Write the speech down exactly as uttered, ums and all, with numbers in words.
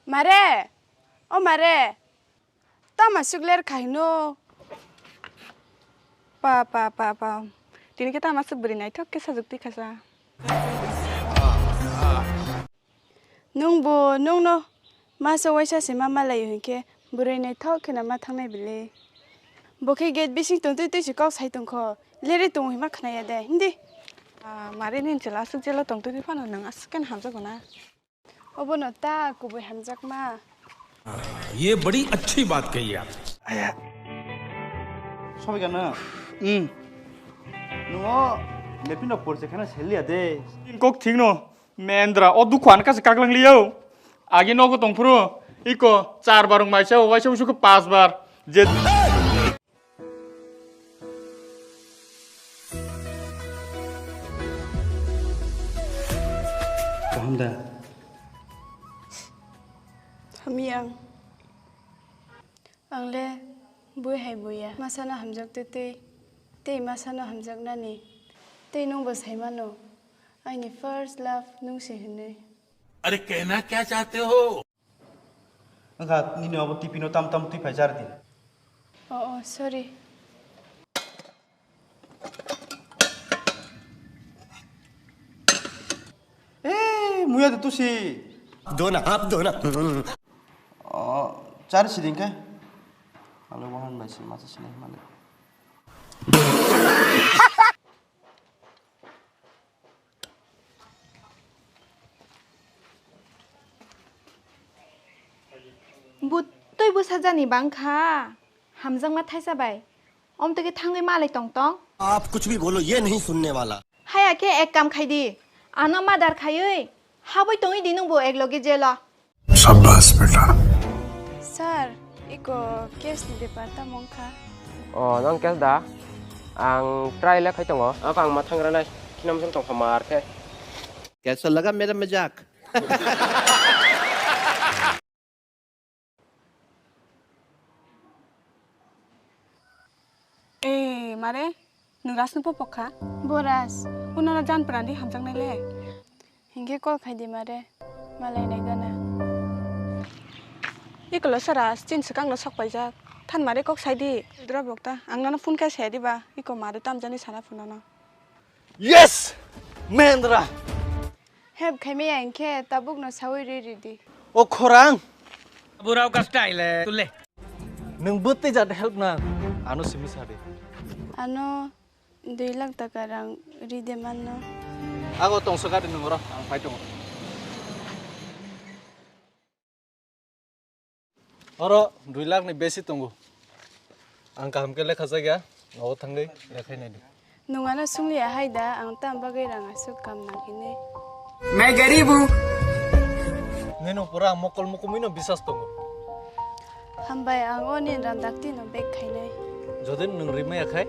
Mare, o mare, tama suk ler khaino. Pa, pa, pa, pa. Tini khe tama suk bwrwi naithok khe sajwk twi khasa. Nwng bo, nwng no masa waisa se ma malai hwnkhe bwrwi naithok kheno ma thangnai bile. Bo khe gate bising tongtwi twi se kok sai tongkho. Lerwi tongo hima khnaya de, hindi? Ah, mare nini chwla aswk jelo tongtwi phano nwng aswk khe hamjakgo na. Obono ta kubui hamjakma. ये बड़ी अच्छी बात कही आप। Sobai gana. Hmm. Nungo lepino porse khana seliya de. Kok thingno, Mendra, o dukhu an kasa kaklang liyo. Agi nogo tongphuru, iko char bar wng maisa, o waisa usuku pas bar. Je Kaham da? Hamya. Ang le bui hai buya. Masano hamjak twi twi. Tei masano hamjaknani. Tei nwngbo saimano. Aini first love nwng se hwnwi. अरे कहना क्या चाहते हो? Wngkha nini obo tipino tam tam twi phai jar di. Oh, oh, sorry. Eh, muya de tusi. Dona, hap dona. Oh, char siding ke. Alo wahan bai si masa sinai male. Butwi bwsajani bangkha, hamjakma thaisa bai. Omtwi khe thangwi malai tong tong. आप कुछ भी बोलो, ये नहीं सुनने वाला। Haya khe ek kam khai di, ano madar khaiwi habwi tongwi di nwngbo ek loge jelo. Sabbas beta. Sir, iko case ni bepar tamo wngkha? Oh, nang case da? Ang try le khai tongo. Ako ang ma thangra nai. Khinam sung tong khamar khe. कैसा लगा मेरा मजाक? Eh, mare, nwng Raj no popo kha? Bo Raj. Unana jan prandi hamjaknai le. Hinkhe call khai di mare, malai nai gana. Ikolo sa Raj, chin swkang no sok paijak. Than mare kok sai di. Drop rok ta, ang nono phone khe sai di ba, iko mare tamjani sana phone no. Yes! Mendra! Help khaimaya hinkhe tabukno sawi ri ridi. O khorang! Burao ka style hai, tule. Nwng bwtwi jat help nang, ano simi sadi. Ano dui lakh taka rang ride manno. Ago tongsa gari nwng oro, ang pai tongo. Oro dui lakh ni besi tongo. Ang kaham khe lekha jakya, nogo thangwi lekhai naidi. Nwng ano sungliya hai da, ang tam bagwi rang aswk kam nang hinwi. मैं गरीब हूँ। Nini upor ang mokol mukumui no bisas tongo. Hambai, ang o nini rang dakti no bag khainai. Jodi nwng rimaya khai,